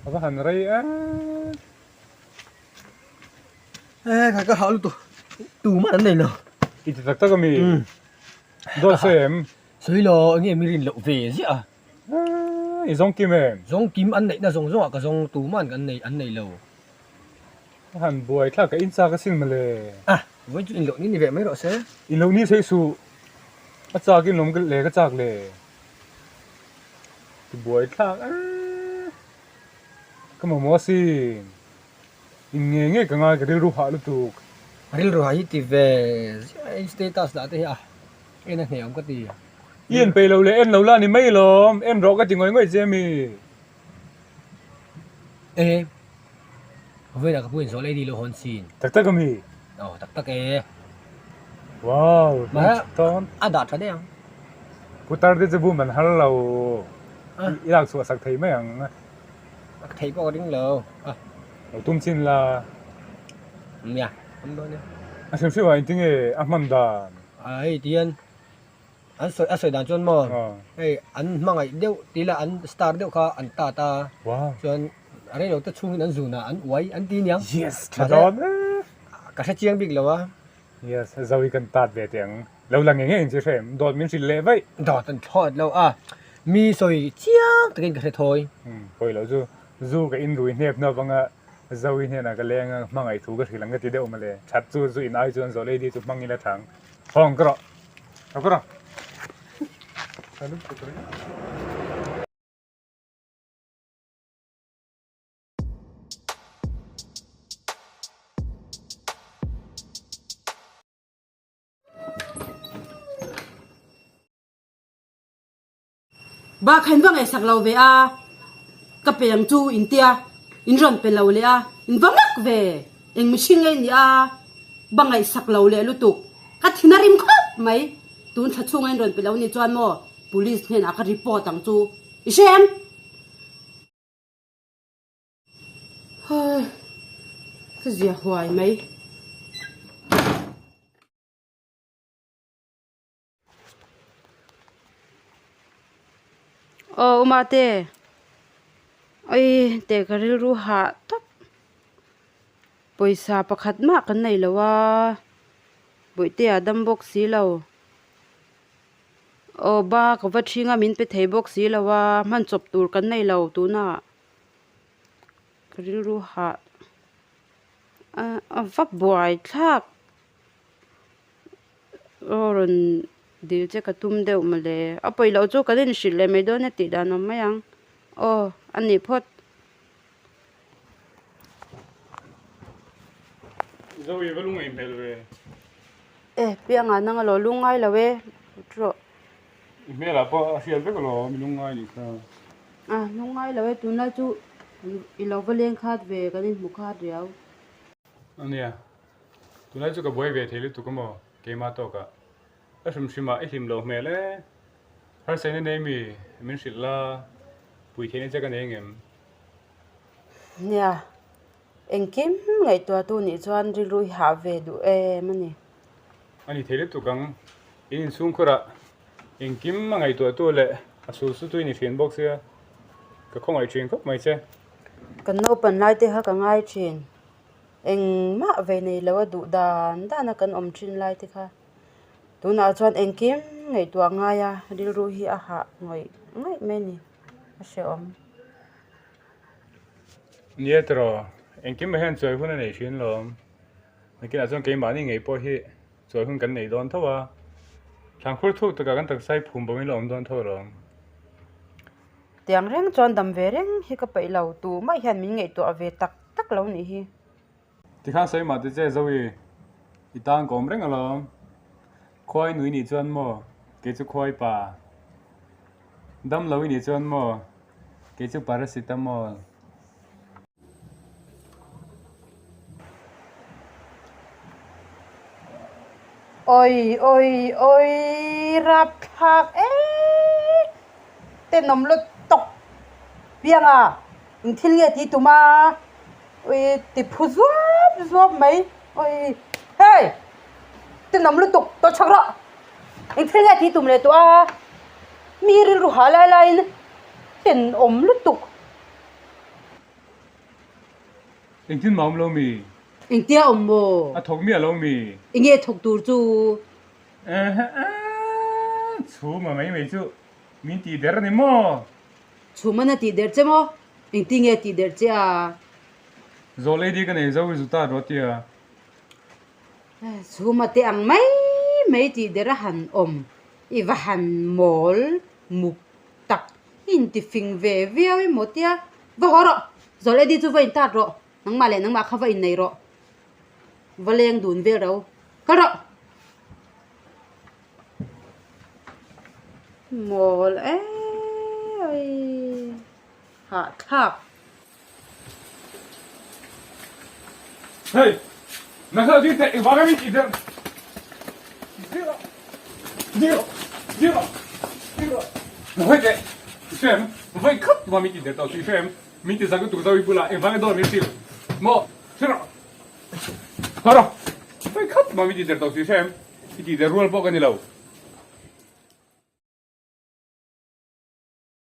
A va han rei em. Eh ka ka hau lutuk tumah an nei lo. I ti tak tak ami? Dawt sawi em? Sawi lo enge mi rin loh ve ziah a. I zawng kim em? Zawng kim an neihna zawng zawngah ka zawng tuman an nei an nei lo. Ka han buai thlak ka inchak asin mawle. A vawi chu inloh ni ni ve mai rawh se. Inloh ni theih suh. A chak in lawm le ka chak le. Ti buai thlak e. Ka mamawh asin. In nge nge ka ngai ka rilru hah lutuk. Rilru hah hi ti ve ziah in status lah te hi a en a hne awm ka ti. I en peih lo leh en lo la ni mai lawm, en rawh ka ti ngawih ngawih che ami. E vawiinah ka pu in zawh lei ni lo hawn sin. Tak tak ami? Aw tak tak e. Wow, tawn. A dah tha daih ang. Putar te chu bum an har lo. I lak chhuah sak thei mai ang. A theih pawh ka ring lo. Lo tum chin la. Nia, awm dawn e. A hrim hrim ah engtinge a hman dan? A hei tihian an sawi a sawi dan chuan maw hei an hmangaih deuh tih lah an star deuh kha an tat a chuan a reilo te chhungin an zun ah an uai an ti aniang. Yes, tha dawn e. Ka hre chiang bik lo a. Yes, Zoe kan tat ve teh ang. Lo la nge nge in chi hre em? Dawt min hrilh leh vaih. Dawt an thlawt lo a, mi sawi chiang takin ka hre thawi. Umm, pawi lo chu. Zu ka in rui hnep hnawp anga Zoe hnenah ka leng a, hmangaih thu ka hrilh ang ka ti deuh mawle. That chu zu in ai chuan zawh lady chu hmang ila thang. Hawng ka rawh. Ka rawh. Bak kha in va ngaihsak lo ve a, ka pe ang chu in tia, in rawn pe lo leh a, in va mak ve, eng mihring nge nih a, ba ngaihsak lo leh lutuk, ka thin a rim khawp mai, tun thla chhunga in rawn pe lo nih chuan maw police hnenah ka report ang chu, i hre em? Hai, ka zia huai mai. Aw Uma te, oi teh ka rilru hah tawp. Pawisa pakhat mah kan nei lo a, bawihte a dam bawk si lo. Aw ba ka va ṭhing a min pe thei bawk si lo a, hman chawp tur kan nei lo tunah. Ka rilru hah a va buai thlak aw rawn dil che ka tum deuh mawle a pawi loh chu kan inhrilh leh mai dawn e tih dan awm mai ang aw a ni phawt. Zoe va lungaih hmel ve. E piangah nang alo lungngai lo e rawh. I hmelah pawh a hriat vek alawm i lungngai nih kha. A lungngai lo e tunlai chu i lo va leng khat ve kan inhmu khat riau. Ania tunlai chu ka buai ve thei lutuk amaw keimah tawkah ka hrim hrim ah i hlim lo hmel e harsaina nei mi min hrilh la pui theihna che ka nei ngem. Nia Engkim ngaihtuahtu nih chuan rilru hi hah ve duh em a ni. A ni thei lutuk ang. In inchhungkhurah engkim a ngaihtuahtu leh a sulsutu i ni thin bawk sia, ka khawngaih thin khawp mai che. Kan naupan lai te kha ka ngai thin. Engmah ve nei lo a duh dan dan a kan awm thin lai te kha. Tunah chuan engkim ngaihtuah ngai a rilru hi a hah ngawih ngawih mai a ni. A hrehawm. Nia tiraw, engkim ah hian chawi hun a nei thin lawm. Nakinah chuan keimahni ngei pawh hi chawi hun kan nei dawn tho a, thlankhur thuk takah kan taksa hi phum bawmin la awm dawn tho alawm. Tiang reng chuan dam ve reng hi ka peih lo, tumah hian min ngaihtuah ve tak tak lo nih hi. Tikhan sawi mah ti che Zoe, i tan ka awm reng alawm. Khuai nui nih chuan maw, kei chu khuai pa. Dam lo i nih chuan maw, kei chu paracetamol. Oi oi oi rapthlak ee tenawm lutuk pianga eng thil nge tih tum a ui ti phu zuap zuap mai oi hei tenawm lutuk tawh chhak rawh eng thil nge tih tum leh tawh a mi rilru hah lai laiin tenawm lutuk. Engtin mah awm lo mi? Engtia awm maw? A thawk miah lo mi? Enge thawk tur chu? Ehe chhuma mai mai chu min tih der a ni maw? Chhuman a tih der che maw? Engtin nge a tih der che a? Zawh lady ka nei zo i zuta rawh tia. Chhuma te ang mai mai tih der a han awm. I va han mawl muk tak i intifing ve viau emaw tia. Va haw rawh! Zawh lady chu va intat rawh. Nangmah leh nangmah kha va innei rawh. Va leng dun vel ro. Kal rawh! Mawl eii hahthlak. Hey! Nasa ding teh engvang a min tih der? Ding rawh! Ding rawh! Ding rawh! Ding rawh! Vawi teh! I hre em? Vawi khat tuma min tih der tawh chu i hre em? Min ti zak lutuk zo i bulah engvang a dawr min hrilh maw? Hre rawh! Haw rawh! Vawi khat tuma min tih der tawh chu i hre em? I tih der rual pawh ka ni lo.